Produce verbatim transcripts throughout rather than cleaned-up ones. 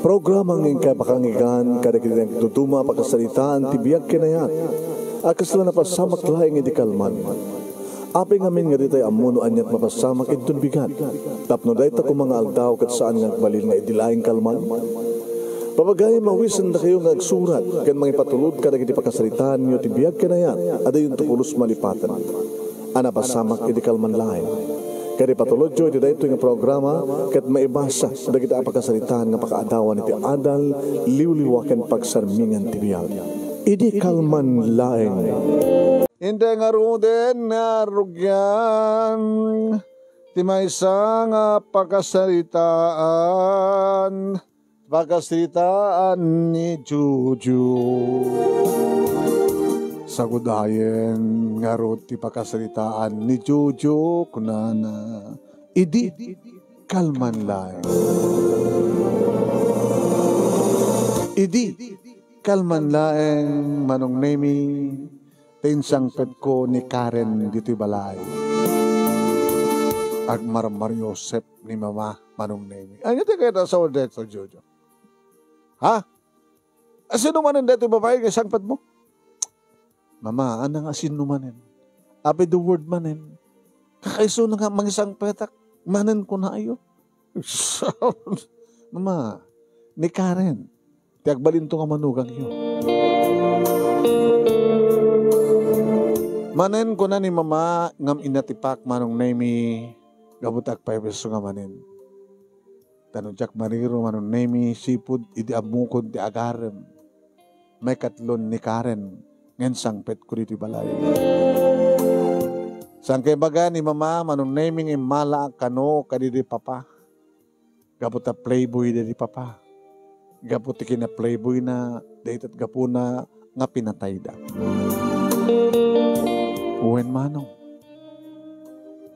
Programa nga inkay pakangigan kadagiti nagduduma a pakasaritaan ti biag ken ayat a kasla napasamak laeng idi kalman. Apay ngamin nga ditay ammo no aniat mapasamak inton bigat, tapno dayta koma nga aldaw ket saan nga agbalin nga idi laeng kalman? Papagayam, mawisendakayo nga agsurat ken mangipatulod kadagiti pakasaritaanyo ti biag ken ayat a dayonto pulos malipaten a napasamak idi kalman laeng. Ket ipatulodyo iti daytoy nga programa ket maibasa dagiti a pakasaritaan nga pakaadawan iti adal, liwliwa ken pagsarmingan ti biag. Idi kalman laeng. Inday ngaruden nga rugian ti maysa nga pakasaritaan. Pakasaritaan ni Jojo. Sagudayen ngarud ti pakasaritaan ni Jojo, kunana, idi kalman laeng. Idi kalman laeng, Manong Nemi, ti insangpetko ni Karen ditoy balay. Agmarmariusep ni Mama, Manong Nemi. Ania ti kayat a asawa daytoy, Jojo? Ha? Asino manen daytoy babai nga isangpetmo? Mama, ania nga asino manen? Apay the word manen? Kakaisuna nga mangisangpetak manen kunayo. Mama, ni Karen, ti agbalinto nga manugangyo. Manen kuna ni Mama, ngem inatipak, Manong Nemi, gapu ta agpayso nga manen. Ta no diak mariro, Manong Nemi, sipud idi ammokon ti agarem, maikatlon ni Karen nga insangpetko ditoy balay. Saan kaibaga ni Mama, Manong Nemi, nga immalaak kano kadidi Papa. Gapu ta playboy daydi Papa. Gapu ti kinaplayboyna, dayta gapuna nga pinatayda. Wen, Manong.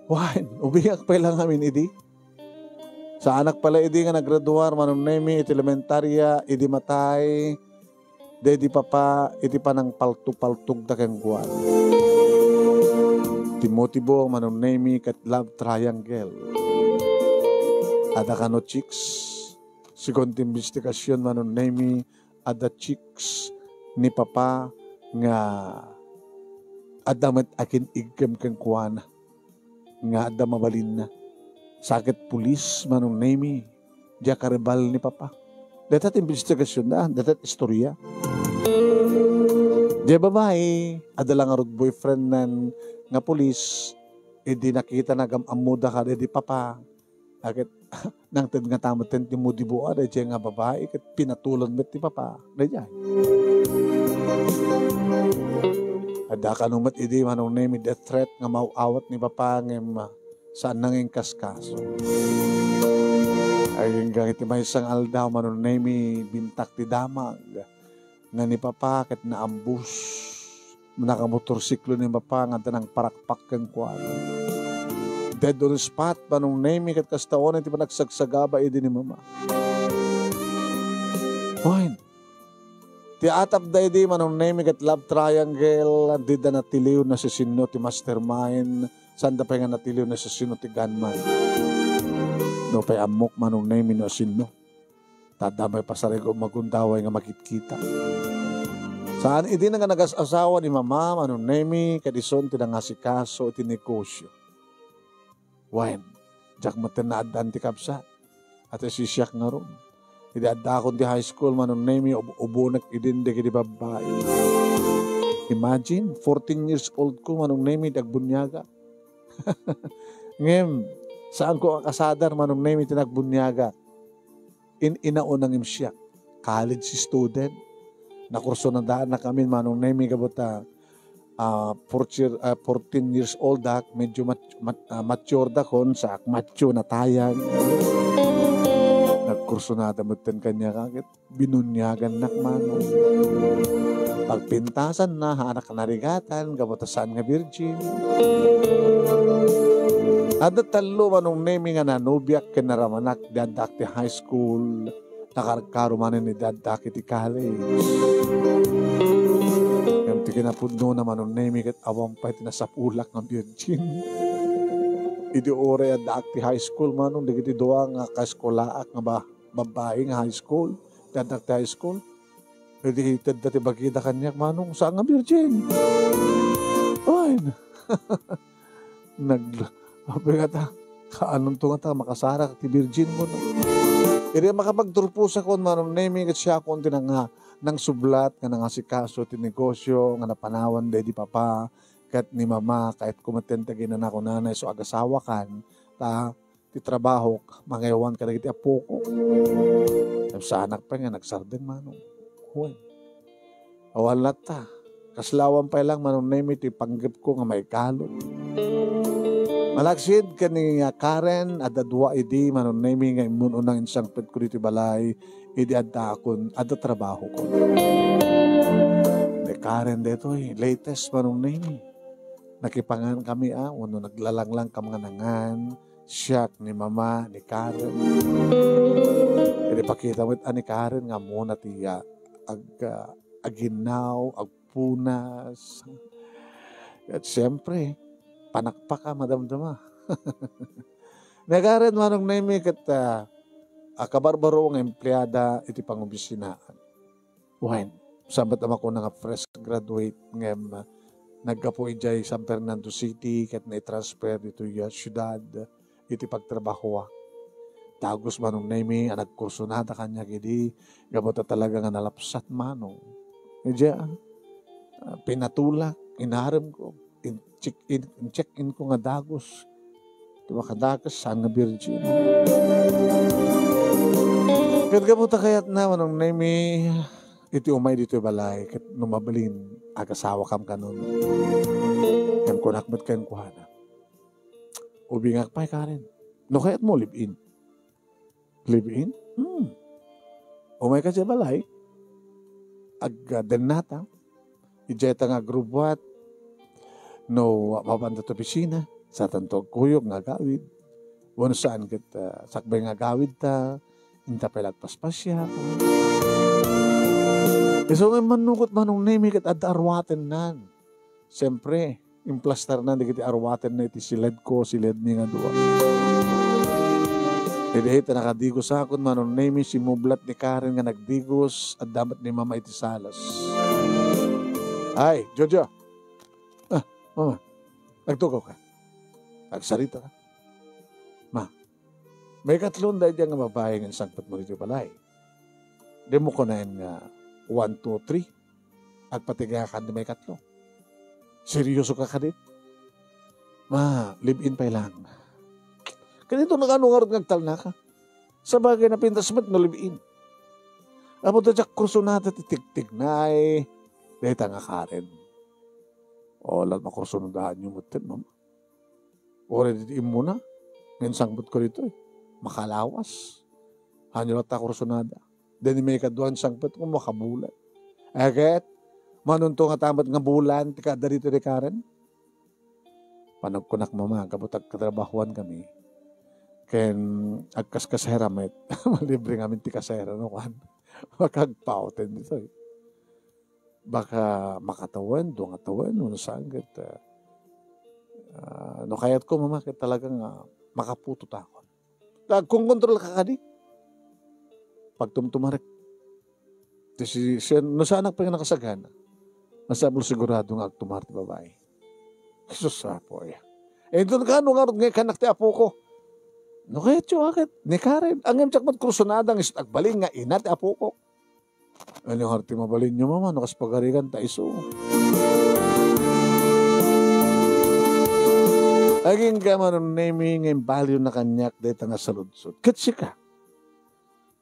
Wen, ubingak pay la ngamin idi. Saanak pay la idi nga naggraduar, Manong Nemi, iti elementaria, idi matay daydi Papa iti panangpaltupaltugda kenkuana. Ti motibo, Manong Nemi, ket love triangle. Adda kano chicks? Segun ti imbestigasion, Manong Nemi, adda chicks ni Papa nga adda met akin-iggem kenkuana nga adda mabalinna. Sa ket pulis, Manong Nemi, diak karibal ni Papa. Dayta ti imbestigasionda, dayta ti istoria. Diay babai, adda la ngarud boyfriendnan nga pulis, idi nakitana gam-ammoda kadaydi Papa. Ket nangted ngata metten ti motibo a daydiay nga babai ket pinatulon met ti Papa daydiay. Adda kano met idi, Manong Nemi, death threat nga maaw-awat ni Papa ngem, ah, saanna nga inkaskaso. Agingga iti maysa nga aldaw, Manong Nemi, bintak ti damag nga ni Papa ket naambus. Nakamotorsiklo ni Papa nga adda nangparakpak kenkuana. Dead on spot, Manong Nemi, ket kasta unay ti panagsagsagaba idi ni Mama. Wen, ti atapda idi, Manong Nemi, ket love triangle, dida natiliw no siasino ti mastermind, sanda pay nga natiliw no siasino ti gunman. No pay ammok, Manong Nemi, no asino. Ta adda may pasarigom nga gundaway nga makitkita. Saan idi nga nagas-asawa ni Mama, Manong Nemi, ket isun ti nangasikaso iti negosyo. Wen, diak metten naaddaan ti kabsat. Ati sisiak ngarud. Idi addaakon ti high school, Manong Nemi, ub-, ubonek idin dagiti babbai. Imagine, fourteen years old ko, Manong Nemi, idi agbuniagak. Ngem, saanko a kasadar, Manong Nemi, ti nagbuniagak. In-inauna ngem siak, college student. Nakursunadaanak amin, Manong Nemi, gapu ta, ah, fourteen, ah, fourteen years old ak, medyo mat-, mat-, ah, mature dakon, saak macho, natayag. Nagkursunada metten kaniak, ket binuniagannak, Manong. Pagpintasanna, haanak narigatan, gapu ta saan nga virgin. Adda tallo, Manong Nemi, nga nanobiak ken naramanak idi addaak ti high school. Nakarkaro manen idi addaak iti college. Ngem ti kinapudnona, Manong Nemi, ket awan pay ti nasapulak nga virgin. Idi uray addaak ti high school, Manong, dagiti dua nga kaeskolaak nga ba, babbai nga high school, ti adda ti high school. Idi itedda ti bagida kaniak, Manong, saan nga virgin. Ay, nag-, apay ngata, kaanonto ngata, makasarak ti virgin mo, no? Idi makapagturposakon, Manong Nemi, ket siakon ti nanga-, nangsublat nga nangasikaso ti negosio nga napanawan daydi papa ket ni mama, kayatko metten ti aginanakonana isu agasawakan, ta ti trabahok, mangaywan kadagiti apoko. Ngem saanak pay nga nagsardeng, Manong. Wen. Awan latta. Kasla awan pay lang, Manong Nemi, ti panggepko nga maikalon. Malaksid ken ni Karen, adda dua idi, Manong Nemi, nga immun-unang insangpetko ditoy balay, idi addaakon, adda trabahokon. Ni Karen detoy, latest, Manong Nemi. Nakipangan kami, ah, wenno naglalanglang kami nga nangan, siak, ni mama, ni Karen. Idi pakita met a ni Karen nga ammona ti, ah, ag-, ah, aginnaw, agpunas. Ket siyempre, panakpak a madamdama. Ni Karen, Manong Nemi, ket, ah, a kabarbaro nga empleada iti pangobisinaan. Wen, sabet a makuna nga fresh graduate ngem naggapu idiay San Fernando City ket naitransfer ditoy, ah, siudad iti pagtrabahoak. Dagus, Manong Nemi, a nagkursunada kaniak idi gapu ta talaga nga nalapsat, Manong. Idiay, ah, pinatulak, inaremko, in-check in, in-check in ko nga dagus. Ti makadakes, saan nga virgin. Ket gapu ta kayatna, Manong Nemi, iti umay ditoy balay, ket no mabalin, agasawakam kanon. Ngem kunak met kenkuana, ubingak pay, Karen. No kayatmo, live-in. Live-in? Hmm. Umayka idiay balay. Ag-, ah, dennata. Idiay ta nga agrubbuat. No, mapanda ti opisina. Saatanto agkuyog nga agawid. Wenno saan ket, ah, sakbay nga agawidta. Inta pay la agpaspasiar. Isu nga immannugot, Manong Nemi, ket adda arwatennan. Siempre, implastarnan dagiti arwatenna iti siledko, siledmi nga dua. Idi ta nakadigusakon, Manong Nemi, simmublat ni Karen nga nagdigos, adda met ni Mama iti salas. Ay, Jojo. Ah, Mama, agtugawka. Agsarita ka. Ma, maikatlo daydiay nga babai nga insangpetmo ditoy balay. Dimo kunaen nga one, two, three. Agpatigakan ti maikatlo. Seryoso ka kadit? Ma, live-in pay lang. Ket inton no kano ngarud nga agtalnaka? Sabagay, napintas met no live-in. Apo, ta diak kursunada ti tigtignay dayta nga Karen. O, la, makursunadaanyo metten, Mama. Uray di immuna, nga insangpetko ditoy, makalawas. Ania latta kursunada? Daydi maikadua insangpetko, makabulan. Ket, manunto nga tamet nga bulan, ti kaadda ditoy ni Karen? Panagkunak, Mama, gapu ta agkatrabahoan kami. Ken agkaskasera met, malibre ngamin ti kasera, no, kuan. Makagpauten ditoy. Baka makatawen, dua nga tawen, wenno saan ket, ah, ah, no kayatko, Mama, ket talagang, ah, makaputotakon. Ta agkonkontrolka kadi. Pagtumtumarek. Ti si, si, no saanak pay nga nakasagana, masapul sigurado nga agtumar ti babai. Jesus, Apo, ya. Eh, inton kano ngarud nga ikkannak ti apoko? No kayatyo, aket, ni Karen. Ngem diak met kursunada nga isu ti agbalin nga ina ti apoko. Ania ngarud ti mabalinyo, Mama, no kas pagarigan ta isu? Agingga, Manong Nemi, nga imbaliwna kaniak dayta nga saludsod. Ket sika,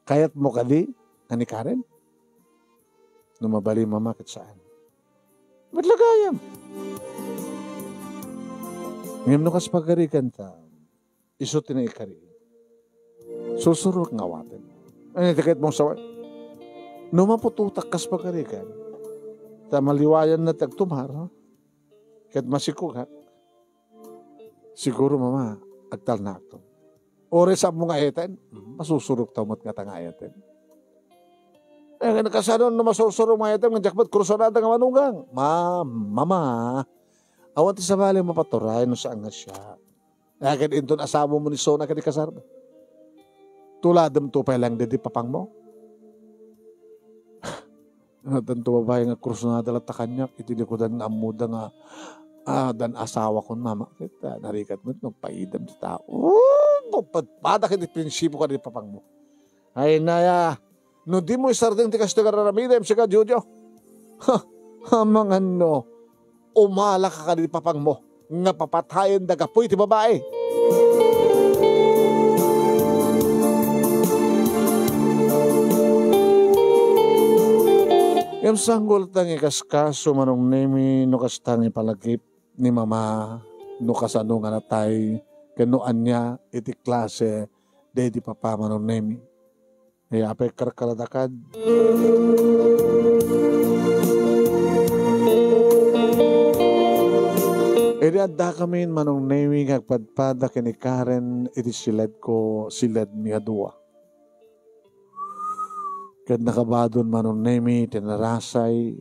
kayatmo kadi nga ni Karen? No mabalin, Mama, ket saan. Met la gayam. Ngem no kas pagarigan ta, isu ti naikari. Sursurok nga awaten. Ania ti kayatmong sawen? No maputotak kas pagarigan, ta maliwayanna ti agtumar, ket masikogak, siguro, Mama, agtalnaakto. Uray saanmo nga ayaten, masusurok taw met ngata nga ayaten. Eh, kasano no masursuro nga ayaten, nga diak met kursunada nga manugang? Ma-, Mama, awan ti sabali mapaturay no saan nga siak. Akin inton asawa mo ni Sona ken ni kasarmo. Tuladem to pay laeng daydi papangmo. Addanto babai nga krusnada latta kaniak iti likudan nga ammoda nga, ah, addan asawakon, mama. Ket, ah, narigat met no agpaidem ti tao. Oh, padpadak iti prinsipo kadaydi papangmo. Ay, naya, no dimo isardeng ti kastoy nga ar-aramidem, sika, Jojo. Ha, amangan no umalaka kadaydi papangmo nga papatayen da gapu iti babai. Ngem sango latta nga ikaskaso, Manong Nemi, no kasta nga ipalagip ni Mama, no kasano nga natay, ken no ania iti klase daydi papa, Manong Nemi. Ay, apay karkaradakad. Idi addakamin, Manong Nemi, nga agpadpada ken ni Karen iti siledko, siledmi a dua. Ket nakabadon, Manong Nemi, ti narasay,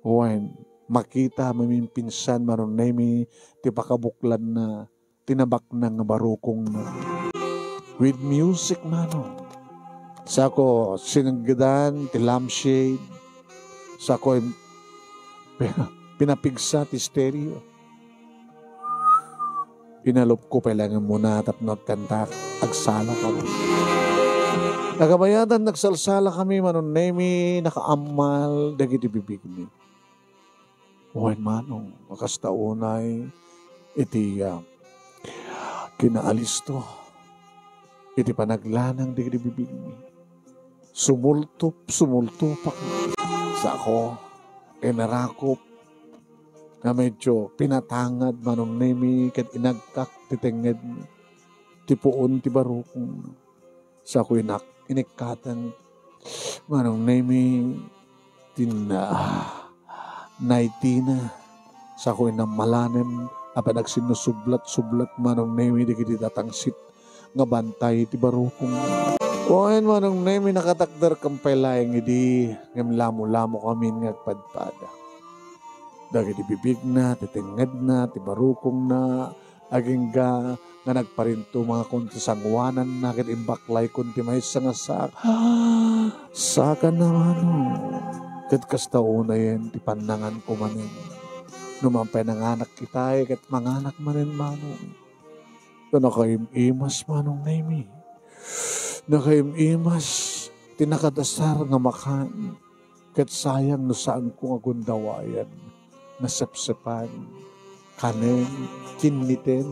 wen, makita, mamimpinsan, Manong Nemi, ti pakabuklanna, ti nabaknang nga barukongna. With music, Manong. Sako sinenggedan ti lampshade. Sako im-, pinapigsa ti stereo. Inalupko pay laeng muna tapno agkantak. Agsala kami. Nakabayadan, nagsalsala kami, Manong Nemi, nakaammal dagiti bibigmi. Wen, Manong, a kasta unay iti, ah, kinaalisto iti panaglanang dagiti bibigmi. Sumultop, sumultopak. Sako, inarakop nga medyo pinatangad, Manong Nemi, ket inagkak ti tengngedna, ti puon ti barukongna. Sako inak-, inikkaten, Manong Nemi, ti na-, naitina. Sako inammalanen a panagsinnusublat-sublat, Manong Nemi, dagiti tatangsit nga bantay ti barukong. Wen, Manong Nemi, nakatakderkam pay laeng idi, ngem lamo-lamokamin nga agpadpada. Dagiti bibigna, ti tengngedna, ti barukongna, agingga nga nagparintumangakon ti sangoananna ket imbaklaykon ti maysa nga saak. Sakanna, Manong. Ket kasta unayen ti pannanganko manen. No man pay nanganak kitay ket manganak manen, Manong. Ta nakaim-imas, Manong Nemi. Nakaim-imas ti nakadasar nga makan. Ket sayang no saanko nga gundawayan, nasepsepan, kanen, kinniten,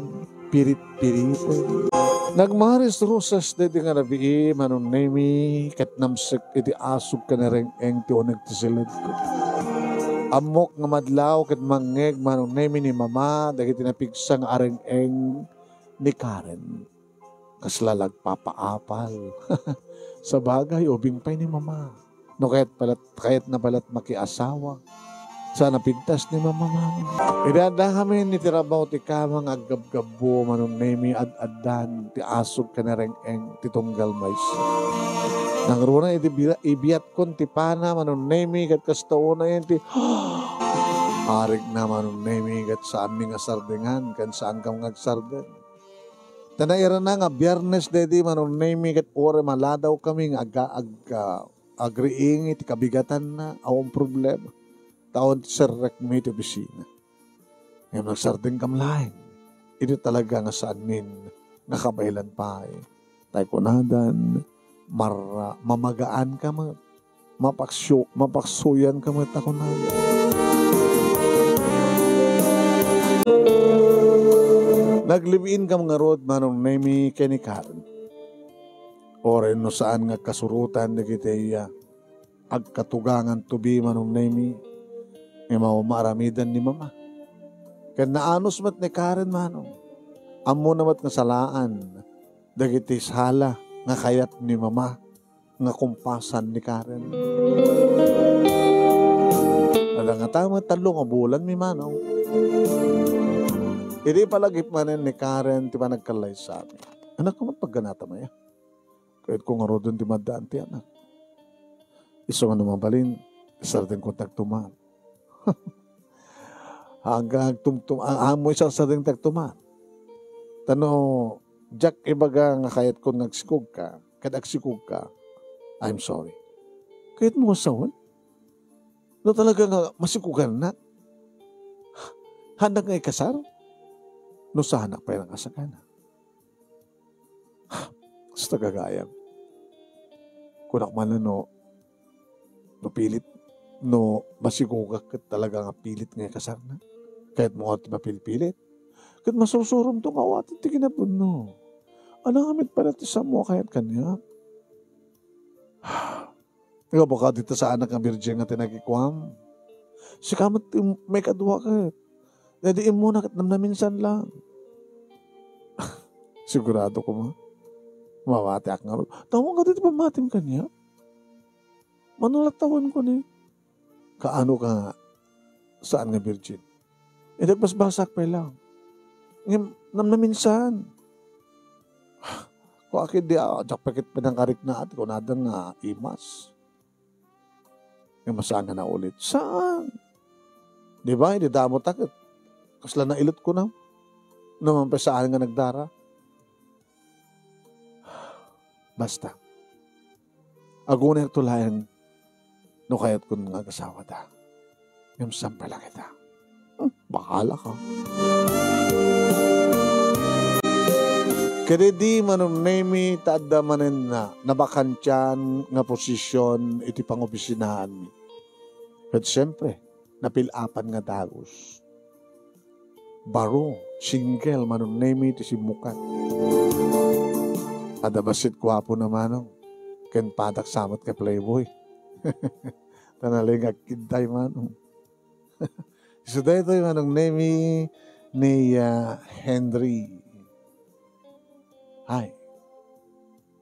pirit-piriten. Nagmaris-rusas daydi nga rabii, Manong Nemi, ket namsek iti asog ken areng-eng ti uneg ti siledko. Ammok nga madlaw ket mangngeg, Manong Nemi, ni Mama dagiti napigsa nga areng-eng ni Karen. Kasla la agpapaapal. Sabagay, ubing pay ni Mama. No kayat palat, kayatna palat makiasawa, saan a pintas ni Mama, Manong. Idi addakamin iti rabaw ti kama nga aggabgabbo, Manong Nemi, ad-addan ti asog ken areng-eng ti tunggal maysa. Nangruna iti bila-, ibiatkon ti pana, Manong Nemi, ket kasta unayen ti arigna, Manong Nemi, ket saanmi nga sardengan, ken saankam nga agsardeng. Ta nairana nga Biyernes daydi, Manong Nemi, ket uray maladawkami nga aga-, ag-, ah, agriing iti kabigatanna, awan problema. Ta awan ti serrekmi iti opisina. Ngem nagsardengkam laeng. Idi talaga nga saanmin nga kabaelan pay. Tay kunadan, mar-, mamagaanka met. Mapaksyo-, mapaksuyanka met a kunada. Naglive-inkam ngarud, Manong Nemi, ken ni Karen. Uray no saan nga agkasurotan dagiti, ah, agkatugangan to be, Manong Nemi, nga mao maaramidan ni Mama. Ken naanus met ni Karen, Manong. Ammona met nga salaan dagiti sala nga kayat ni Mama nga kumpasan ni Karen. Nadangata met tallo nga bulan mi, Manong. Idi palagip manen ni Karen ti panagkallaysami. Anak ko, pagganata maya. Kayatko ngaruden ti maddaan ti anak. Isu nga no mabalin, sardengko ti agtuman. Hanggang agtumtum-, a-, ammo isang sardeng ti agtuman. Ta no, diak ibaga nga kayatkon nga agsikogka, ket agsikogka, I'm sorry. Kayatmo nga sawen? No talaga nga masikogannak, haanak nga ikasar? No saanak pay nga asagana? Kasta gagayam. Kunak man no, no pilit, no masigogak ket talaga nga pilit nga ikasarna. Kayatmo nga ti mapilpilit. Ket masursuromto nga awaten ti kinapudno. Ania met pay ti saanmo a kayat kaniak? Nga baka dita saanak nga birjin nga ti nakikuam. Sika met ti maikadua ket. Daydi immuna ket namnaminsan lang. Sigurado koma. Mamatiak ngarud. Tawon nga ditoy pammatim kaniak. Mano la tawenko ni? Kaano ka saan nga birjin? Idi agbasbasak pay lang. Ngem namnaminsan. Kua ketdi, ah, diak pay ket pinangkarikna ti kunada nga imas. Ngem saan nga naulit? Saan? Di ba, idi damo ta ket kasla nailet kunam? No man pay saan nga nagdara? Basta, agunayto laeng no kayatkon nga agasawata. Ngem saan pay la kita? Hmm, bahala ka. Kadaydi, Manong Nemy, ta adda manen na nabakantian nga posisyon iti pangopisinaanmi. Ket siempre, napil-apan nga dagus. Baro, single, Manong Nemy ti simmukat. Adda bassit guapo na, Manong. Ken padak sa met nga playboy. Ta nalingag ketdi, Manong. Isu daytoy, Manong Nemy, ni, ah, Henry. Ay.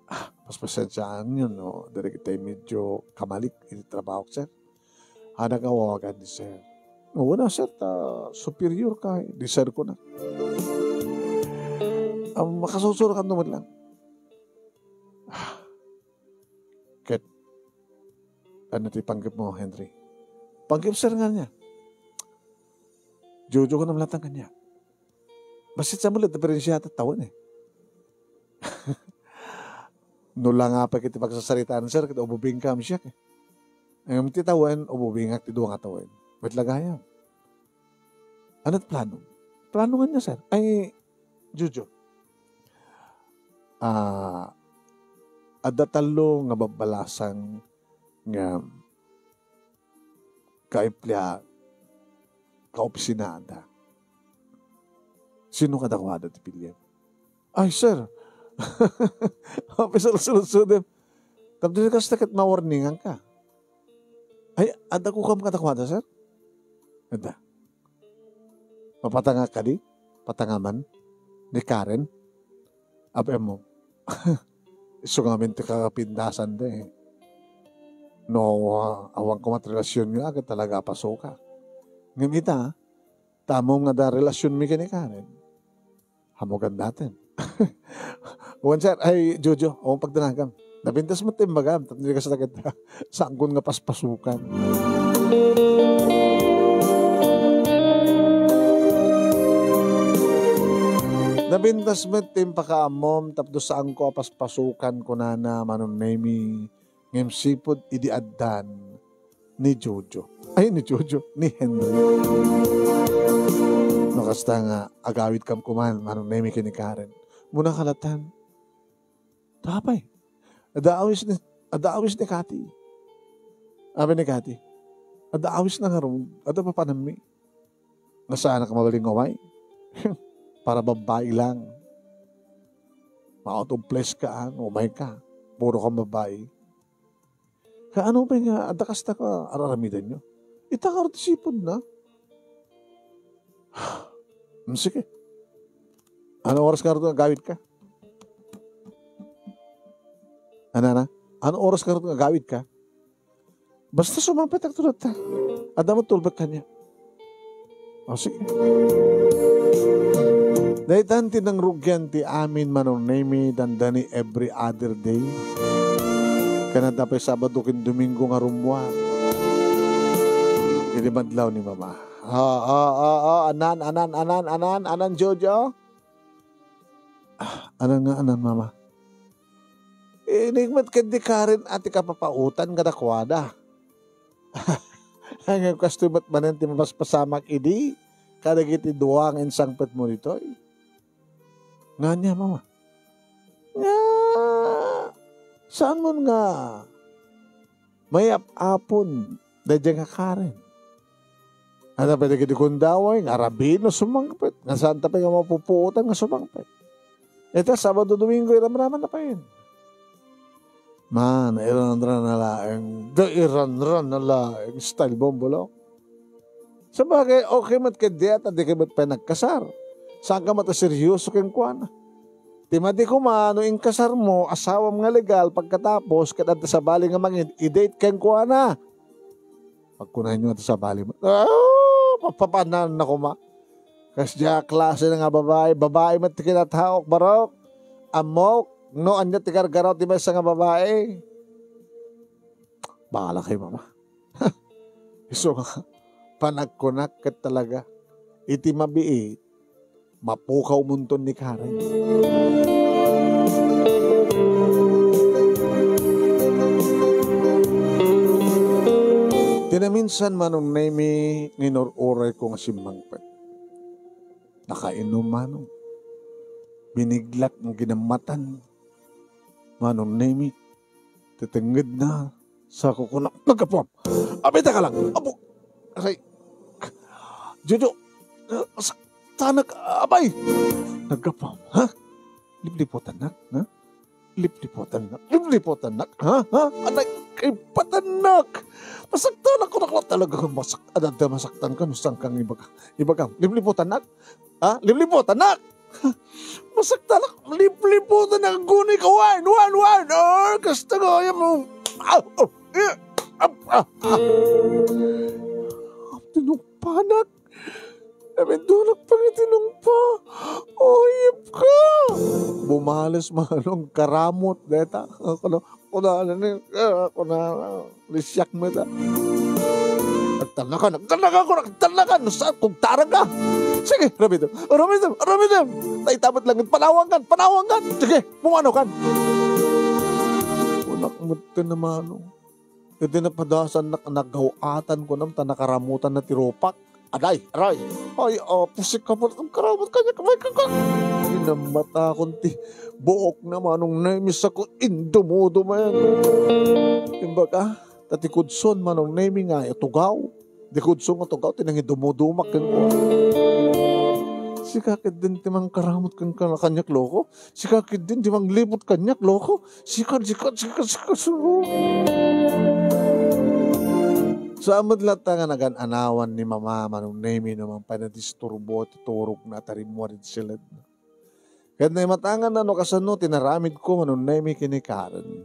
Ah, paspasensiaanyo no diri ketdi medyo kamalik iti trabaho, sir. Anak nga awagan ni sir. Una, sir, ta superior ka, eh. Di sir ko na. Am, makasursuro ka naman lang. Ah. Ket, ano ti panggep mo, Henry? Panggep, sir, nga niya. Jojo ko naman lang kanya. Bassit sa mo, la diferensya ta tawen, eh. No la nga pay ket ti pagsasaritaan, sir, ket ububingkam siak, eh. Ngem ti tawen, ububingak ti dua nga tawen. Met la gayam. Ano ti plano? Plano nga niya, sir? Ay, Jojo. Ah, adda tallo nga babbalasang nga kaemplea-, kaopisinaanda. Sino kadakuada ti piliem? Ay, sir. Apay, sulsudsudem. Tapno kasta ket ma-warningan ka. Ay, adda kukam kadakuada, sir? Adda. Mapatanga kadi? Patanga man? Ni Karen? Apay mo. Isu ngamin ti kakapindasan da, eh. No, ah, awan ko met relasyonyo, ah, ket talaga a pasoka. Ngem ita, tamom nga adda relasyonmi ken ni Karen. Hamugan daten. Wen, sir, ay, Jojo, awan pagdanagam. Napintas met ti imbagam, tapno di kasta ket saanko nga paspasukan. Napintas met ti impakaammom, tapno saanko a paspasukan, kunana, Manong Nemy. Ngem sipud idi addan ni Jojo. Ay, ni Jojo, ni Henry. No kasta nga, agawidkam koman, Manong Nemy ken ni Karen. Muna kalatan. Tapay. Adda awis ni, adda awis ni Kati. Abi ni Kati. Adda awis na ngarud. Adda papanammi. Nga saanak mabalin nga umay? Para babbai lang. Ma-out of place ka, ah, umay ka. Puro ka babbai. Kaano pay nga adda kasta ka ar-aramidenyo? Ita ngarud ti sipud na. Hmm, sige. Ano oras ngarud nga agawid ka? Ano na? Ano oras ngarud nga agawid ka? Basta sumangpet agto latta. Adda met tulbek kaniak. O, sige. Daytan ti nangrugian ti amin, Manong Nemy, dandani every other day. Ken adda pay Sabado ken Domingo nga rummuar. Idi madlaw ni Mama. Ah, ah, ah, ah, anan, anan, anan, anan, anan, Jojo? Ah, anan nga anan, Mama? Inik met ket di Karen a ti kapapaotan kadakuada. Ngem kastoy met manen ti mapaspasamak idi kadagiti dua nga insangpetmo ditoy. Ngania, Mama? Nga, saan mon nga mayap-apon daydiay nga Karen? Ania pay dagiti gundaway nga arabiin no sumangpet, nga saanta pay nga mapupuotan nga sumangpet? Ita, Sabado, Domingo, iramramanna pay. Man, iranran na laeng, da iranran na laeng, style bombolok. Sabagay, okay met ket diay ta dikay met pay nagkasar. Saanka met a seryoso kenkuana. Ti madi koma no inkasarmo, asawam nga legal, pagkatapos, ket adda sabali nga mangin-i-date kenkuana. Pagkunaenyo adda sabali met, ah, papapananna koma. Kasdiay a klase na nga babai, babai met ti kinataok, barok. Ammok, no ania ti gargaraw ti maysa nga babai. Bahala kayo, Mama. Isu nga, panagkunak ket talaga, iti mabiit, mapukaw munton ni Karen. Ti naminsan, Manong Nemi, nga inur-urayko nga simmangpet. Nakainom, Manong. Biniglak nga ginammatan, Manong Nemi. Ti tengngedna, sa kukunak, naggapuam. Apay, teka lang. Apo, aray. Jojo, ah, masaktanak, apay. Naggapuam, ha? Lipliputanak, ha? Lipliputanak, lipliputanak, ha? Ha? Anay, kay patanak. Masaktanak ko na talaga, masak-, adda masaktan ka, no saan kang ibaga. Ibagam, lipliputanak? Ha? Lipliputanak? Masaktanak, lipliputanak, guni ka, wine, wine, wine. Ah, kasta ka, ayaw mo. Ah, oh, eh, ah, ah, ah. Tinungpanak. Amintunak pay nga tinungpa. Ayup ka. Bumales, Manong, karamot dayta. Kuno, kuno, ano ni, ah, kuno, lisiak mo ita. Nagtanakan, nagtanakan ko, nagtanakan. Saan kung tarang ka? Sige, ramitem, ramitem, ramitem. Tay, tapat lang, panawangan, panawangan. Sige, pumanaw kan. Kunak mo ito na, Manong. Iti napadasan nak-, nagaw-atan ko nam ta nakaramutan na ti rupak. Aday, aray. Ay, ah, pusik ka pala. Ang karamot kanya. Kamay ka ka. Inamata akon ti buok na Manong Nemi sa ko indumudumen. Imbaga, ta ti kudson Manong Nemi nga itugaw. Ti kudson nga tugaw, ti nangidumudumak kenkuana. Sika ket din ti mangkaramot ken kaniak loko. Sika ket din ti mangliput kaniak loko. Sika, sika, sika, sika, sika. Saan met latta nga nagan-anawan ni Mama Manong Nemi no mangpay nadisturbo ti turogna ta rimmuar iti siledna. Ket naimatanganna no kasano ti naramidko Manong Nemi ken ni Karen.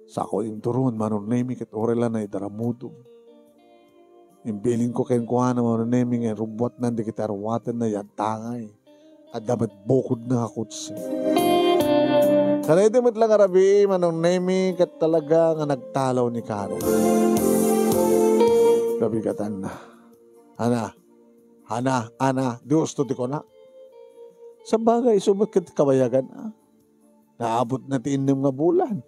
Sako inturon Manong Nemi ket uray la naidaramudom. Imbilinko kenkuana Manong Nemi nga rubbuatnan dagiti aruatenna ya agtangay. Adda met bukodna a kotse. Kadaydi met la nga rabii, Manong Nemi, ket talaga nga nagtalaw ni Karen. Kabigatanna. Ana, ana, ana, Dios to ti kuna. Sabagay, isu met ket kabayagan, ah. Naabot na ti innem nga bulan.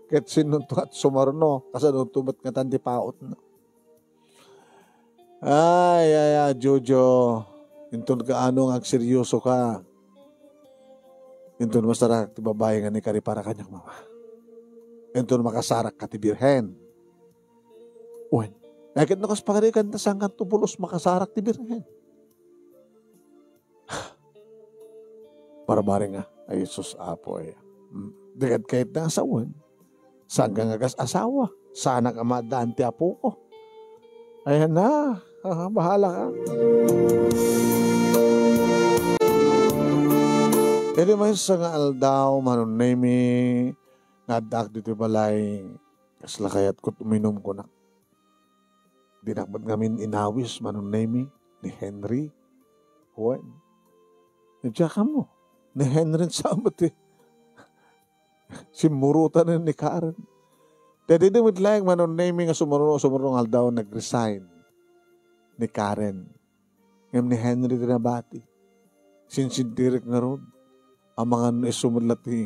Ket sinunto at sumarno, kasano to met ngatan ti pautna. Ay, ay, ay, Jojo. Inton kaano nga agseryoso ka. Inton masarak ti babae nga ni karipara kaniak, Mama. Inton makasarak ka ti Birhen. Wen, ay ket no kas pagarigan ta saan kanto pulos makasarak ti Birhen. Barbareng, ah. Ay, Jesus, Apo, ay. Mm. Di ket kayat nga asawen. Saan ka nga kas-asawa? Saanak a maaddaan ti apoko. Ayan na. Ah, bahala ka. Iti maysa nga aldaw, Manong Nemi, nga addaak ditoy balay, kasla kayatko uminum, kunak. Dinak met ngamin inawis, Manong Nemi, ni Henry. Wen. Diak ammo. Ni Henry, saan met ti simmurotan ni Karen. Daydi met laeng, Manong Nemi, nga sumurno, sumurno nga aldaw, nag-resign ni Karen. Ngem ni Henry ti nabati. Sinsindirek ngarud. Amangan no isu met la ti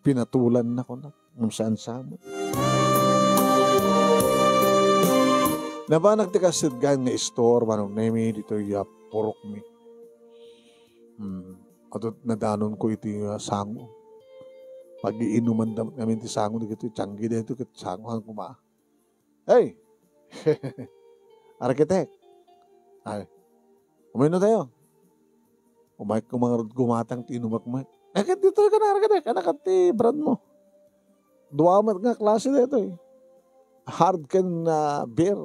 pinatulanna, kunak, ngem saan sa met. Nabanak ti kasidgan nga istor, Manong Nemi, ditoy, ah, purokmi. Hmm. Adu nadanonko iti, ah, sango. Pagiinumanda met ngamin ti sango dagitoy tianggi daytoy ket sangoan koma. Hey! Arkitek! Ay, umayno tayo. Umayek koma ngarud gumatang ti inumek met. Eh, ket ditoy ka na, Arkitek. Ano ket ti brand mo? Dua met nga klase daytoy. Hard ken, ah, beer.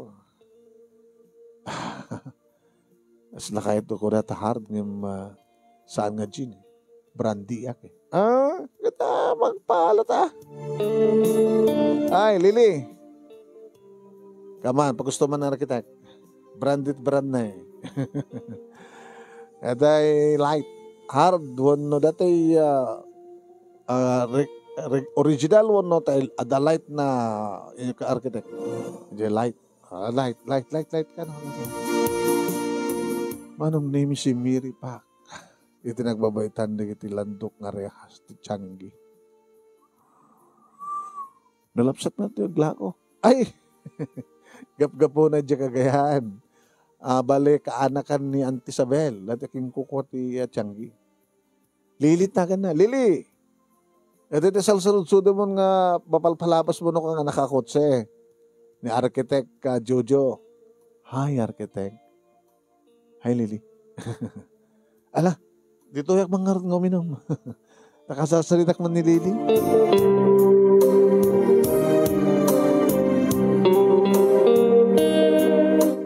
Kasla kayatko dayta hard ngem, ah, saan nga gin, eh. Brandy ak, eh. Ah, kita magpaalat, ah. Ay, Lily. Come on, pagusto man, Arkitek. Branded brand na, eh. Itay light, hard, wenno datay, ah, ah, re-, re-, original wenno tay, ada light na, eh, Arkitek. Itay light. Ah, light, light, light, light ka na. Manong Nemi, si Mary Pak. Iti nagbabaitan dagiti landok nga rehas ti tianggi. Nalapsat na ti aglako. Ay! Gapgapuna diay Cagayan. Ah, bale, kaanakan ni Auntie Isabel. Dati kinkukua ti, ah, tianggi. Lili, tagan na. Lili! Iti ti salsaludsodemon nga mapalpalabas mo no nga nakakotse. Ni Arkitek, ah, Jojo. Hi, Arkitek. Hi, Lily. Ala, ditoyak man ngarud nga uminum. Nakasarsaritak man ni Lily.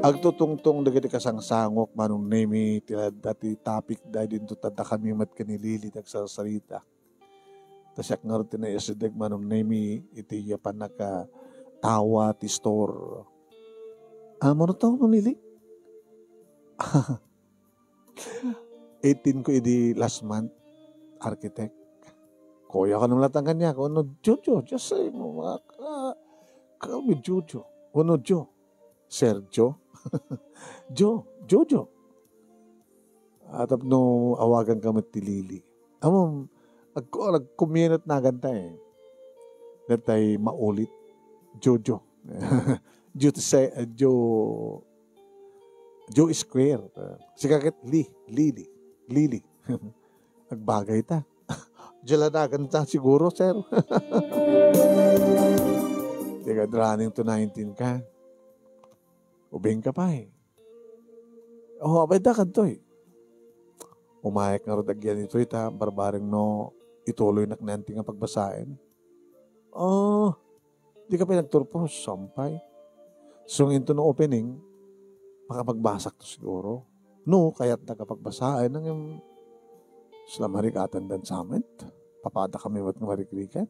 Agtutungtong dagiti kasangsangok, Manong Nemi, ti ladda ti topic da dinto, tadda kami met ken ni Lily ti agsarsarita. Ta siak ngarud ti naisideg, Manong Nemi, iti pannakatawa ti store. Ah, mano tawon, Lily? Eighteen ko idi last month, Arkitek. Kuya ko nung latang kaniak, no, Jojo, just say mo, mga ka-, call me Jojo. Wenno Jo. Sergio. Jo, Jojo. Ah, tapno awagan ka met ti Lily. Ammom, agko-, agkommunity nagantayo. Datay maulit. Jojo. Jo ti se-, Jo, Jo Square. Sika ket Li, Lily, Lily. Agbagay ta. Diay la naganta siguro, sir. Ika running to nineteen ka. Ubing ka pay. Oh, apay da kadtoy. Umayek ngarud agyan itoy ta barbareng no ituloynak ni Auntie nga pagbasaen. Oh, di ka pay nagturpos, sampay. So, ngem inton opening, makapagbasakto siguro. No, kayatda ka pagbasaen, ngem, sila marikatan dan samet. Papada kami met nga marikrikan.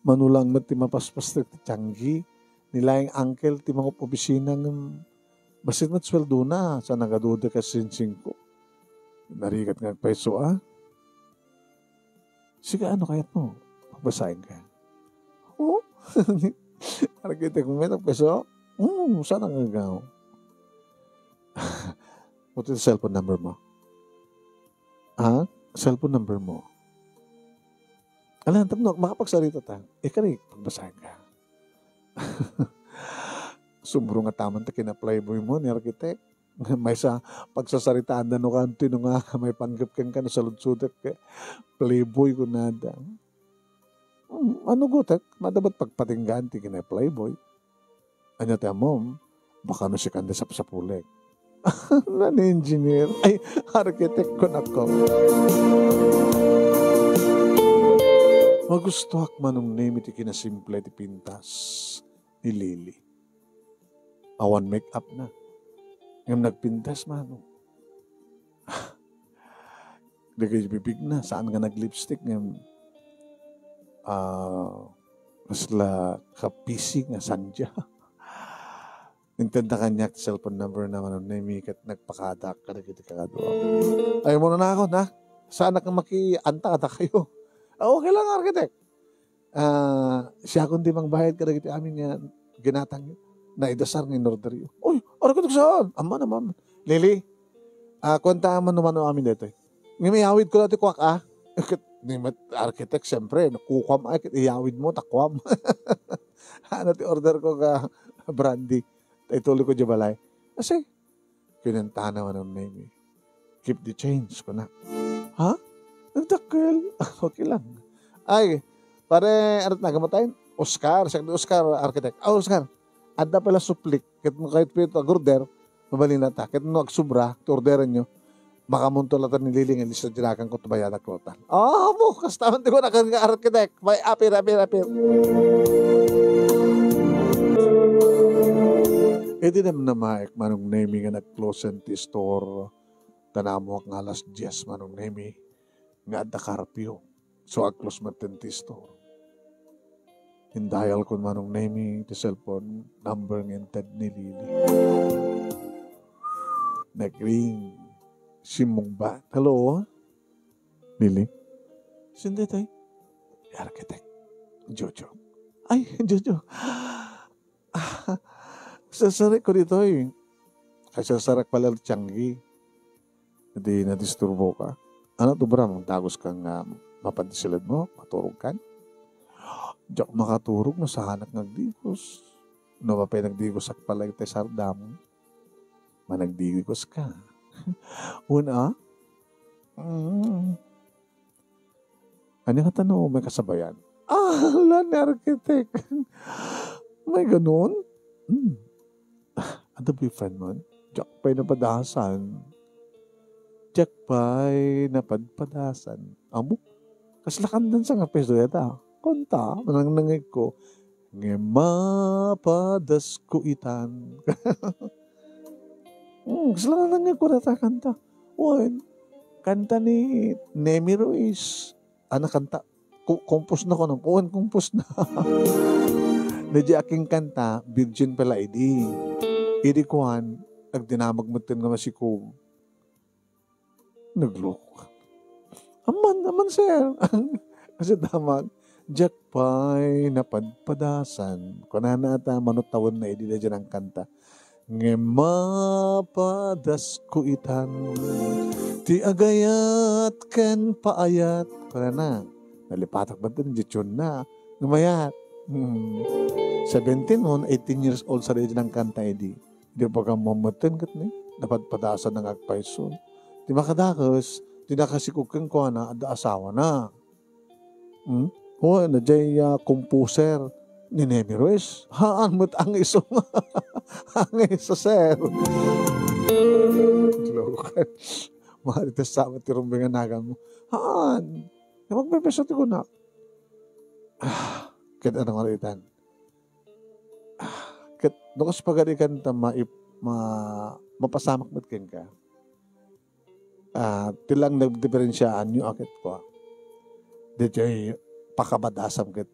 Mano lang met ti mapaspas ti tianggi, ni laeng uncle ti mangup-opisina ngem bassit met sueldona, sa nagaduda ka singko. Narigat nga agpayso, ah. Sika, ano kayat mo? Pagbasahin ka. Oh? Arkitek mo, may agpayso? Hmm, saan ang agaw? What is the cellphone number mo? Ha? Cellphone number mo? Ala, tapno makapagsarita ta. Eh, kari, pagbasahin ka. Sumrungat man ta ken ni Playboy mo, ni Arkitek. Maysa, pagsasaritaan da no kanto, no nga, may panggep ken ka, no saludsodak, eh, Playboy kunada. Hmm, ano gutek? Madabat pagpatinggaan ti ken ni Playboy. Ania ti ammom? Baka no sikan ti sapsapulek. Nani engineer? Ay, arkitek ko nako. Magustuak, Manong Nemi, ti kinasimple ti pintas ni Lily. Awan make-up na. Ngem nagpintas, Manong. Dagiti bibigna, saan nga nag-lipstick ngem, ah, kasla ka-P C nga sandya. Intedda kaniak ti cellphone number na Manong Nemi ket nagpakadak kadagiti kakadua. Ay, muna na ako, na? Saan ka makianta kadakayo? Ah, okay lang, arkitek. Ah, siakon ti mangbayad kadagiti amin nga ginatangyo. Naidasar nga inorderyo. Uy, arkitek, saan? Aman, aman. Lily, ah, kuanta man no mano amin daytoy. Ngem iyawidko la ti kuak, ah. Ket ni met architect, siyempre, kukuam ay, ket iyawidmo, ta kuam. Ano ti order ko ka, Brandy? Ta ituloy ko diay balay. Kasi, kinantana Manong Nemi. "Keep the change," kuna. Ha? Nagdakkel. Okay lang. Ay, pare, ano ti naganmo tayo? Oscar, siak ni Oscar, architect. Ah, Oscar, adda pala suplik. Ket no kayatyo pay iti ag-order, mabalinta. Ket no agsubra ti orderanyo, makamunto latta ni Lili nga lista ti naganko, ta bayadak latta. Ah, mo, kasta man ti kunak nga architect. May apir, apir, apir. Idi namnamaek Manong Nemi nga nag-close ti store, ta naammoak nga alas dies Manong Nemi nga adda curfew. So, ag-close met ti store. Indayalkon Manong Nemi ti cellphone number nga inted ni Lili. Nag-ring. Simmungbat. "Hello? Lili? Sino daytoy?" "Architect. Jojo." "Ay, Jojo. Ah, sarsareko ditoy. Kay sarsarek pala ti tianggi. Iti nadisturboka. Ano ti obram? Daguskan nga mapan ti siledmo? Maturogkan?" "Diak makaturog no saanak nga agdigos. No mapay nagdigosak pala iti sardam, managdiguska." "Wen a?" "Mm." "Ania ngata no may kasabayan?" "Ah, la ni architect. May ganun?" "Hmm. Adda boyfriend man?" "Diak pay napadasan. Diak pay napadpadasan." Amo? Kasla kantan sa nga peso yata. Kanta, manangnangegko. "Ngem mapadasko itan." Hmm, kasla nangnangegko data kanta. Wen, kanta ni Nemi Ruiz. Ana kanta, ku-, compose na ko, no? Wen, compose na. Daydi akinkanta, virgin pala idi. Idi kuan, nagdinamag metten nga masikog. Nagloko. "Aman, aman, sir." Kasi damag, "Diak pay napadpadasan." Kunana ta, mano tawenna idi daydi nangkanta. "Ngem mapadasko itan ti agayat ken paayat." Kunana, nalipatak metten, di tune na. Gumayat. Hmm. Seventeen on, eighteen years old sa daydi nangkanta idi. Di ba ka mametten ket ni? Napadpadasan nga agpayso. Ti makadakes, ti nakasikog kenkuana, adda asawana. Hmm? O, na jay, ah, composer ni Nemi Ruiz. Haan met ang iso. Ang iso, sir. Lokan. Mari ta sa ti rumbeng nga naganmo. Haan. Nga magpepeso ti kunak. Ah, ket ano nga itan? Ah, ket no kas pagarikan ta maip-, ma-, mapasamak met kenka. Ah, ti lang nagdiferensiaanyo a ket kua. Daytoy pakabadasam ket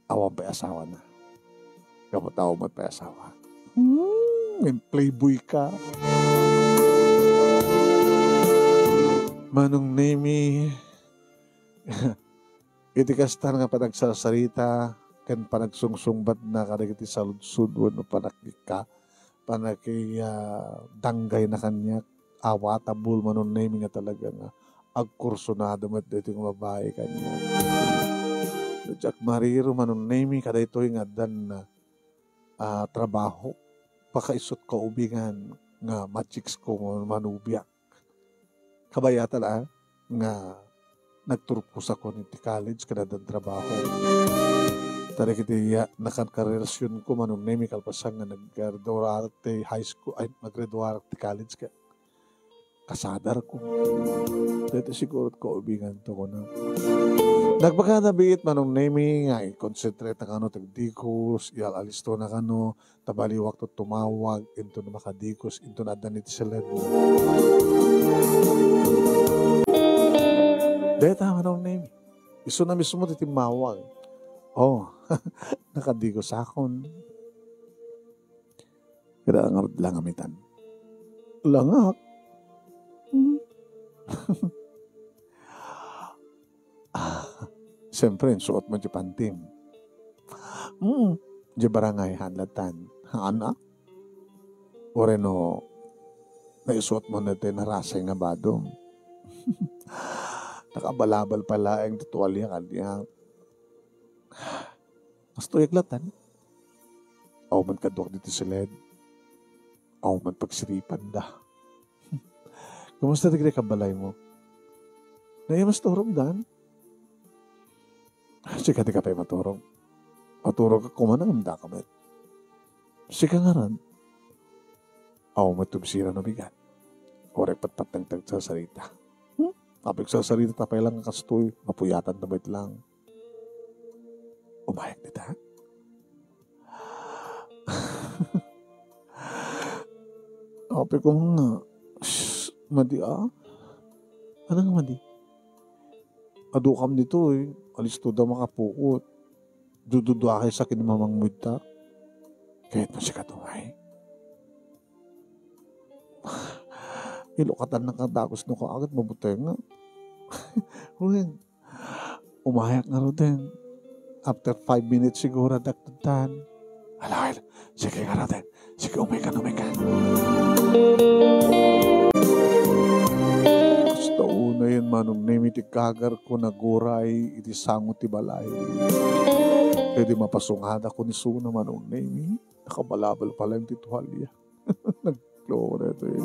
awan pay asawana. Gapu ta awan met pay asawa. Hmm, playboy ka. Manong Nemi, iti kasta nga panagsarsarita ken panagsungsungbatna kadagiti saludsod wenno panakikka-, panaki-, ah, danggayna kaniak, awatabol Manong Nemi nga talaga nga agkursunado met daytoy nga babai kaniak. No diak mariro Manong Nemi kadaytoy nga addan, ah, trabaho, baka isut kaubingan nga ma-chicks ko nga manubiak. Kabayatan, ah, nga nagturpos ako iti college ken addan trabaho. Dagiti, ah, nakankarelasionko, Manong Nemi, kalpasan nga naggraduarak ti high school, ay, naggraduarak ti college, ket kasadarko. Daytoy siguro ti kaubinganto, kuna. Nagbagada biit, Manong Nemi, nga i-concentrate kano ti agdigos, ial-alistona kano, ta baliwakto tumawag inton makadikos inton adda ni ti seled. Dayta, Manong Nemi. Isuna mismo ti timmawag. Oh, nakadikosakon. Kada ngarud langamitan. Langak. Hmm. Ah, siyempre, insuot mo ti pantim. Hmm, di barangay, hanlatan. Haan a? Uray no, naisuot mo na ti narasay nga badom. Nakabalabal pay laeng ti tualia kaniak. Kastoy latta. Awan man kaduak ditoy siled. Awan man pagsiripanda. Kumusta dagiti kabalaymo? Nayamas turog, Dan? Sika, dika pay maturog. Maturog ka koma, ngem daka met. Sika ngarud. Awan met tumsira no bigat. Uray patpateng ti agsasarita. Hmm? Apay agsasarita ta pay lang kastoy, mapuyatan ta met lang. Umayak dita? Apay koma nga, shh, madi a? Ano nga madi? Adukam ditoy, alisto da makapuot. Dududuakay sa kin mamangmudta. Kayat mo sika tumay? Ilukatan na kadagus no kaagat mabutenga. Wen, umayak ngaruden. After five minutes siguro, dakdagdan. Ala, ala. Sige ngaruden. Sige, umaykan, umaykan. Kasta unayen, Manong Nemi, ti kagarko naguray iti sango ti balay. Idi mapasungadakon isuna, Manong Nemi, nakabalabal pay laeng ti tualia. Nagloria to eh.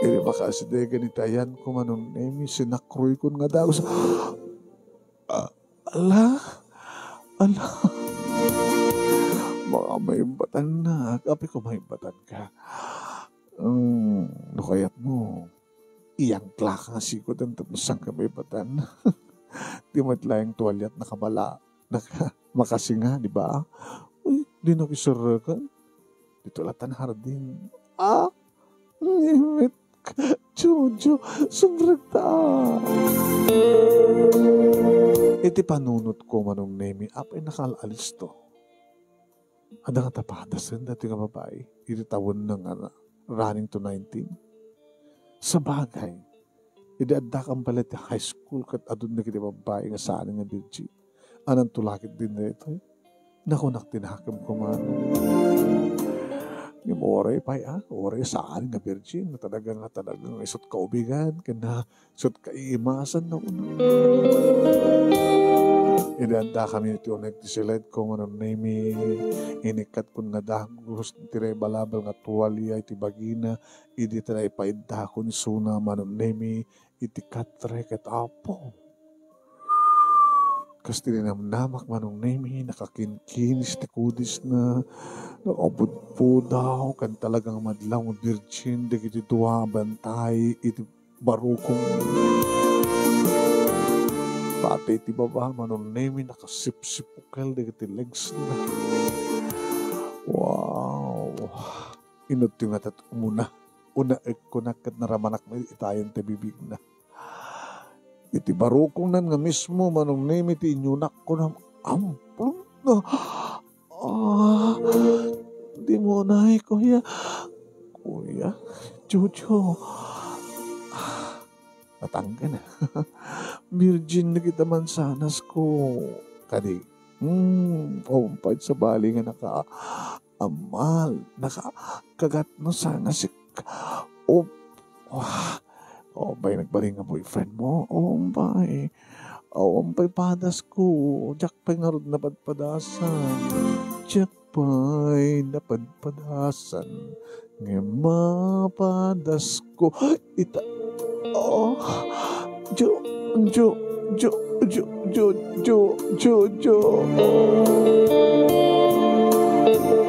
Idi makaasidegen iti ayanko, Manong Nemi, sinakroykon nga dagus. Ah, ala? Ala? Baka maibbatannak. Apay koma maibbatanka? Hmm, no kayatmo, iyangklaka nga sikoden tapno saan ka maibatan. Di met laeng tualiat nakabala, naka-, makasinga, di ba? Uy, di nakiserrekan. Dito latta hardin. Ah, ngimit. Jojo, sumrekta. Iti panunotko, Manong Nemi, apay nakaal-alisto. Adda nga tapadasen daytoy nga babai iti tawenna nga running to nineteen. Sabagay, idi addakam pay la iti high school ket adun dagiti babbai nga saan nga virgin. Ananto la ketdin daytoy? Nakunak ti nakemko man. Ngem uray pay, ah, uray saan nga virgin, talaga nga, talaga nga isut kaubigan, ken na, isut kaiimasan na una. Idi addakami iti uneg ti siledko, Manong Nemi, inikkatkon nga dagus ti naibalabal nga tualia iti bagina, idi ta naipaiddakon isuna, Manong Nemi, iti katre ket apo. Kas ti ninamnamak, Manong Nemi, nakakinkinis ti kudisna, nakabudbudaw, ken talagang madlaw nga virgin dagiti dua a bantay iti barukong. Pati iti baba, Manong Nemi, nakasipsipukel dagiti legsna. Wow! Inutyo nga tat umuna. Unaek kunak ket naramanak itayen ti bibigna. Iti barukongnan nga mismo, Manong Nemi, ti inyunakko na amplong na. Ah, di mo na, eh, kuya. Kuya, Jojo. Ah, natangken, ah. Virgin na kita mansanas ko. Kadi, hmm, umpay sabali nga naka-, amal, nakagat no sana si, oh, wah, oh, bay, nagbalin nga boyfriend mo? Oh, bay. Oh, bay, padas ko. Diak pay ngarud napadpadasan. Diak pay napadpadasan. Nga mapadas ko. Ita, oh, Jo, Jo, Jo, Jo, Jo, Jo, Jo, Jo.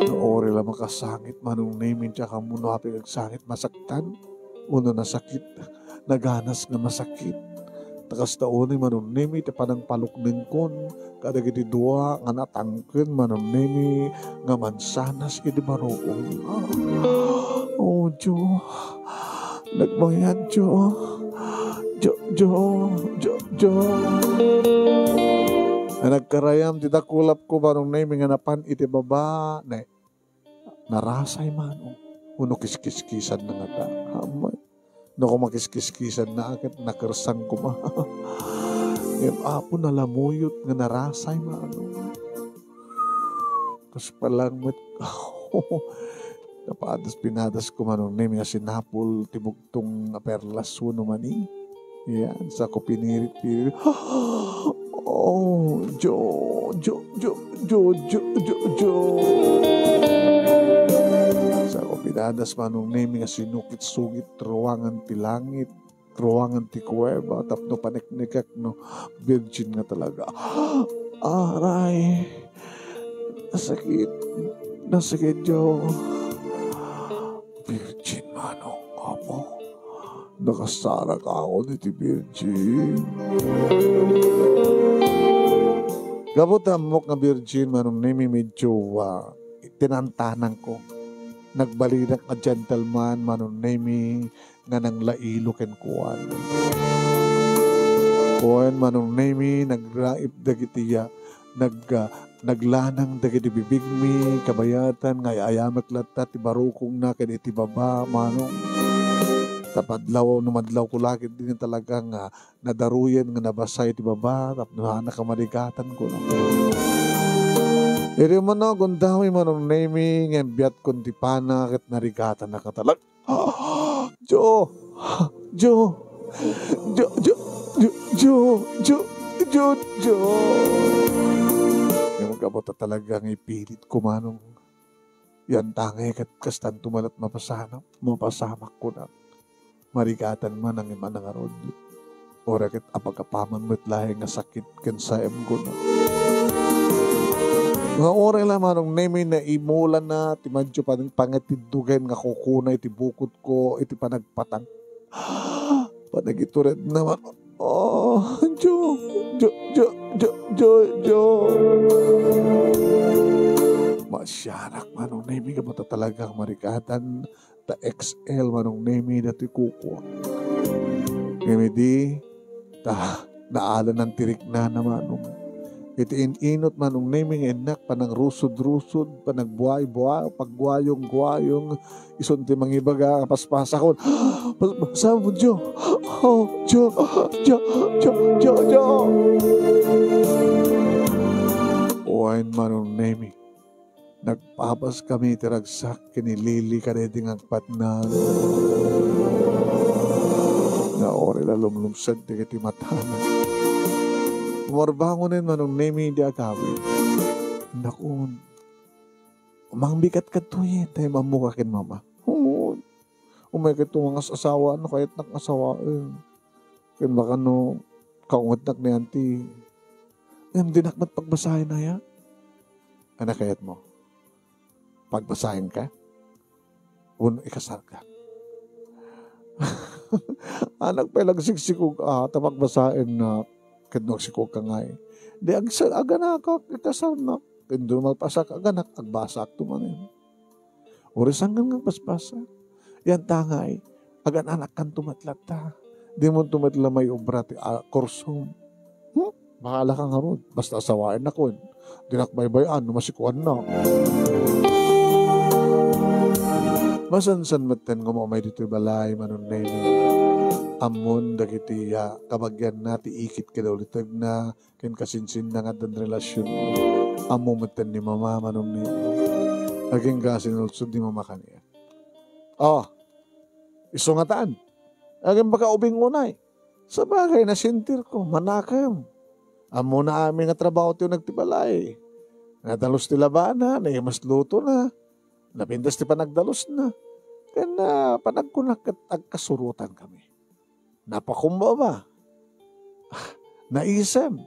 Nauri la makasangit, Manong Nemi, diak ammo no apay agsangit masaktan, wenno nasakit, naganas nga masakit. Ta kasta unay, Manong Nemi, ti panangpaluknengkon kadagiti dua nga natangken, Manong Nemi, nga mansanas iti barukong. Oh, Jo. Nagmayat, Jo. Jo, Jo, Jo, Jo. Nagkarayam ti dakulapko, Manong Nemi, nga napan iti baba. Ne, narasay, Manong. Wenno kiskiskisanna ngata. Amay. No, koma kiskiskisanna, ket nakersang koma. Ngem, Apo, nalamuyot nga narasay, Manong. Kas palang met, napadas, pinadas ko, Manong Nemi, nga sinapul ti bugtong a perlas wenno mani. Yan, sako pinirit-pirit. Oh, Jo, Jo, Jo, Jo, Jo, Jo, Jo. Sako pinadas, Manong Nemi, nga sinukit-sukit ruangan ti langit, ruangan ti kuweba, tapno paniknikek no virgin nga talaga. Aray, nasakit, nasakit, Jo. Virgin, Manong, Apo. Nakasarak ako iti virgin. Gapu ta ammok nga virgin, Manong Nemi, medyo, ah, tinantanangko. Nagbalinak nga gentleman, Manong Nemi, nga nanglailo kenkuana. Wen, Manong Nemi, nagraip dagiti, ah, nag-, ah, naglanang dagiti bibigmi, kabayatan nga ay-ayamek latta ti barukongna ken iti baba, Manong. Ta madlaw no madlawko la ketdi nga talaga nga nadaruyen nga nabasa iti baba, tapno hanak a marigatan, kuna. Idi umano, gundawmi, Manong Nemi, ngem biatkon ti pana ket narigatannak nga talaga. Jo! Jo! Jo, Jo, Jo, Jo, Jo, Jo, Jo, Jo. Ngem gapu ta talaga nga ipilitko, Manong. Yan tangay ket kastanto met la ti mapasamak, mapasamak, kunak. Marigatan man ang imanang ngarud. Uray ket apagapaman met laeng nga sakit ken saem, kunak. Nga uray la, Manong Nemi, naimulana ti madyo pan-, pangitiddogen nga kukuna iti bukotko iti panagpatang-, panagituredna, Manong. Oh, Jo, Jo, Jo, Jo, Jo, Jo. Masianak, Manong Nemi, gapu ta talagang marigatan ta X L, Manong Nemi, datoy kukuak. Ngem idi, ta, naalanan ti riknana, Manong. Iti in-inut, Manong Nemi, nga innak panangrusod-rusod, panagbuay-buay, pagguayong-guayong, isun ti mangibaga, paspasakon. Paspasam, Jo. Oh, Jo. Jo, Jo, Jo, Jo. Wen, Manong Nemi. Nagpapaskami iti ragsak ken ni Lily kadaydi nga agpatnag. Nga uray la lumlumsed dagiti matana. Umarbangonen, Manong Nemi, idi agawid. Nakon, umangbikat kadtoyen, ta imammoka ken Mama. Oo. Umay ket tumangas asawa, no kayatnak asawaen. Ken baka no kaungetnak ni Auntie. Ngem dinak met pagbasaen aya. Ania kayatmo? Pagbasaenka? Wenno ikasarka? Anak pay la agsiksikog, ah, ta pagbasaennak. Ket no agsikogka ngay, di agsa-, aganakak, ikasarnak. Ket no malpasak aganak, agbasakto manen. Uray sangkan nga agbasbasa. Yan tangay, agan-anakkanto met latta. Dimonto met la maiobra ti, ah, kursom. Hmm? Bahala ka ngarud. Basta asawaennak, wen. Dinak baybay-an no masikuannak. Masansan metten nga umay ditoy balay, Manong Nemi. Ammon dagiti, ah, kabagianna ti ikit ken ulitegna, ken kasinsinna nga addan relasion. Ammo metten ni Mama, Manong Nemi. Agingga sinulsod ni Mama kaniak. Oh, isu ngatan. Agin baka ubing unay. Sabagay, nasentirko, manakem. Ammona amin nga trabaho ti uneg ti balay. Nadalus ti labana, naimas lutona. Napintas ti panagdalusna. Ken, ah, panagkunak ket agkasurotankami. Napakumbaba. Naisem.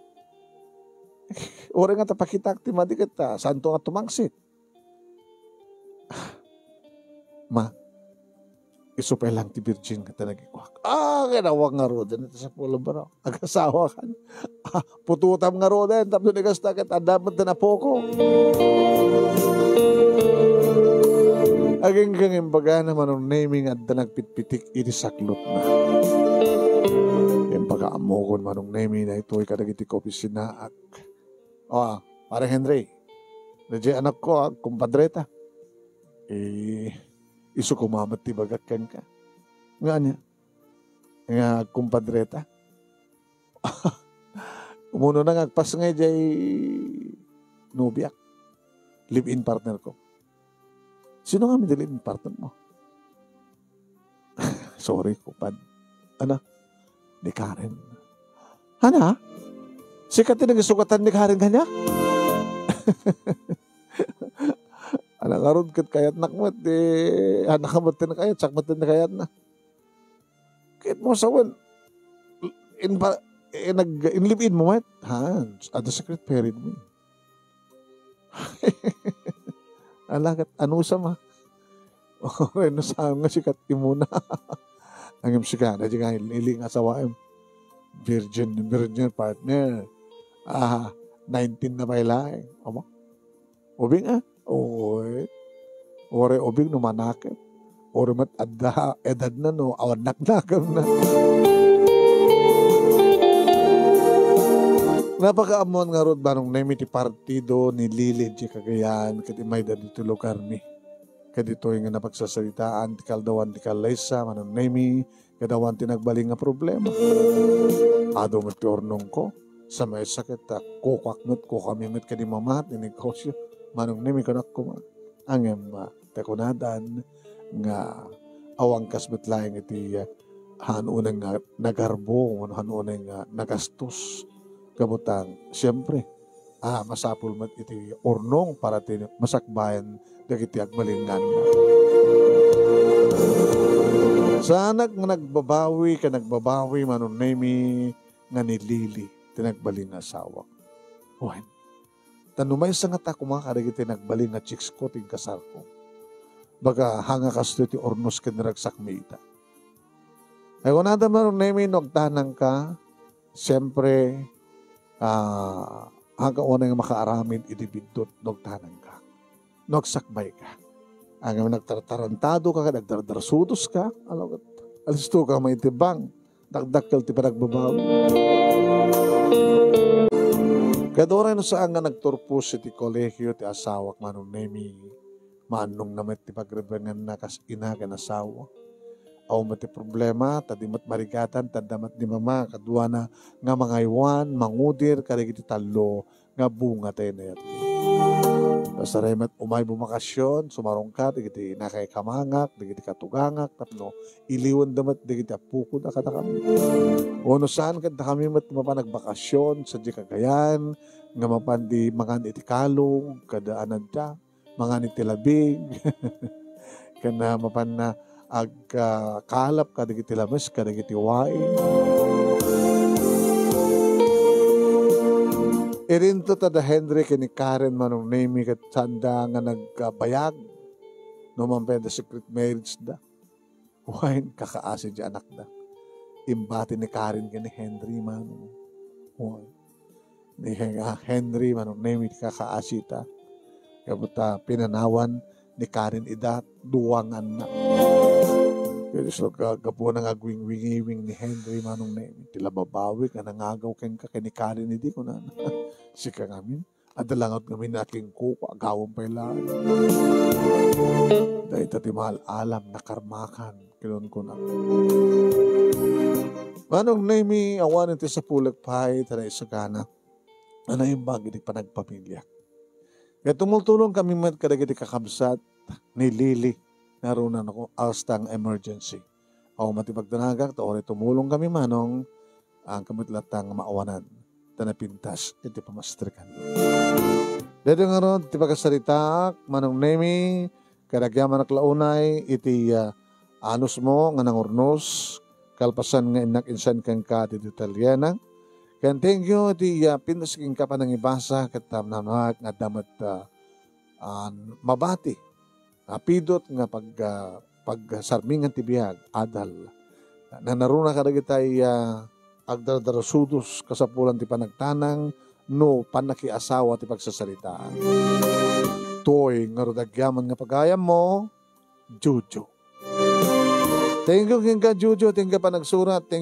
Uray nga ta pakitaak ti madi ket, ah, saanto nga tumangsit. Ma, isu pay lang ti virgin nga ta nagikuak. Ah, kinawak ngaruden iti sapulem, bro. Agasawakan. Ah, putotam ngaruden, tapno di kasta ket adda met ti napoko. Agingga nga imbagana, Manong Nemi, nga adda nagpitpitik iti saklotna. Ken pagaammokon, Manong Nemi, daytoy kadagiti kaopisinaak. Ah, Pare Henry, daydiay anakko, ah, kumpadreta. Eh, isu koma met ti ibagak kenka. Nga ania? Nga kumpadreta? Umuna nga agpasngay diay nobiak. Live-in partner ko. Sino nga amin ti live-in partner mo? Sorry, kumpad. Ano? ni Karen. Hana? Sika ti nagisugatan ni Karen kaniak? Ala ngarud ket kayatnak met ti, hana ka met ti nakayat, siak met ti nakayatna. Ket mo sawen, in pa, in nag-, in live-in mo met? Ha? Adda secret period mi. Ala ket, anusam a? Uray no saan nga sika ti immuna. Ngem sika, na di nga ili nga asawaem. Virgin, virgin partner. Ah, nineteen na pay laeng. Amo? Ubing, ah? Oy. Uray ubing no manakem. Uray met adda edadna no awan naknakemna. Napakaammoan ngarud, Manong Nemi, ti partido ni Lily idiay Cagayan ket immayda ditoy lugarmi. Kaditoy nga napagsasaritaan ti kaldawan ti kallaysa, Manong Nemi, ket awan ti nagbalin nga problema. Adu met ti urnongko. Sa maysa ket, ah, kukuak met, kukami met kadi mama ti negosio. Manong Nemi, kunak koma. Ngem, ah, ta kunadan nga awan kas met laeng iti, ah, haan unay nga nagarbo, wenno haan unay nga nagastos. Kabutang, siempre, ah, masapul met iti urnong para ti masakbayan dagiti agbalin nga annak. Saanak nga nagbabawi ken nagbabawi, Manong Nemi, nga ni Lily ti nagbalin nga asawak. Wen, ta no maysa nga ta koma kadagiti nagbalin nga chicks ko ti inkasarko, baga, haan nga kastoy ti urnos ken ragsakmi ita. Ay, kunada, Manong Nemi, no agtanangka, siempre, ah, haan ka unay nga makaaramid iti biddut no agtanangka. No agsakbayka. Ngem nagtartarantadoka ket agdardarsudoska, ala ket alistoka met iti bank. Dakdakkel ti panagbabawi. Ket uray no saan nga nagturpos iti kolegio ti asawak, Manong Nemi, maannongna met ti pagrebenganna kas ina ken asawa. Awan met ti problema, ta di met marigatan, ta adda met ni mama, kaduana nga mangaywan, mangudir kadagiti tallo nga bunga ti nayatmi. Basta met umay bumakasyon, sumarungka dagiti nakaikamangak, dagiti katugangak, tapno iliwenda met dagiti appokoda kadakami. Wenno saan ket dakami met mapan agbakasyon sadiay Cagayan, nga mapan di mangan iti kalog, kada anadda, mangan iti labing, ken, ah, mapan na agkalap kadagiti lames, kadagiti wain. Idinto ta da Henry ken ni Karen, Manong Nemi, ket saanda nga nagbayag. No man pay da secret marriage da. Wen, kakaasi ti anakda. Imbati ni Karen ken ni Henry, Manong. Wen. Ni Hen-, ah, Henry, Manong Nemi, kakaasita. Kabutta, pinanawan ni Karen ida, dua nga annak. Kaya so, ga-, gapu na nga agwingwingiwing ni Henry, Manong Nemi, ti la babawi nga nangagaw kenka ken ni Karen idi, kunana. Sika ngamin, adda langat ngamin a kenkuko, agawem pay laeng. Dayta ti maal-alam, nakarmakan, kinunkuna. Manong Nemi, awan ti sapulek pay, ta naisagana a naimbag iti panagpamiliak. Ket tumultulong kami met kadagiti kakabsat ni Lily, naruna no, hasta nga emergency. Awan met ti pagdanagak, ta uray tumulong kami, Manong, ang kamit latta nga maawanan, ta napintas iti pamastrikan. Daytoy ngarud ti pakasaritaak, Manong Nemi, ket agyamanak la unay iti, ah, anusmo nga nangurnos, kalpasan nga innak insan kenka ti detalyena. Ken thank you iti, ah, pintas kenka panangibasa, ket namnamaak nga adda met, ah, ah, mabati, ah, pidot nga pag-, ah, pagsarmingan ti biag, adal. Nanaruna kadagitay, ah, agdardarsudos kasapulan ti panagtanang no pannakiasawa ti pagsasaritaan. Toy ngarud agyaman nga pagayammo, Jojo. Thank you kenka, Jojo. Thank you panagsurat. Thank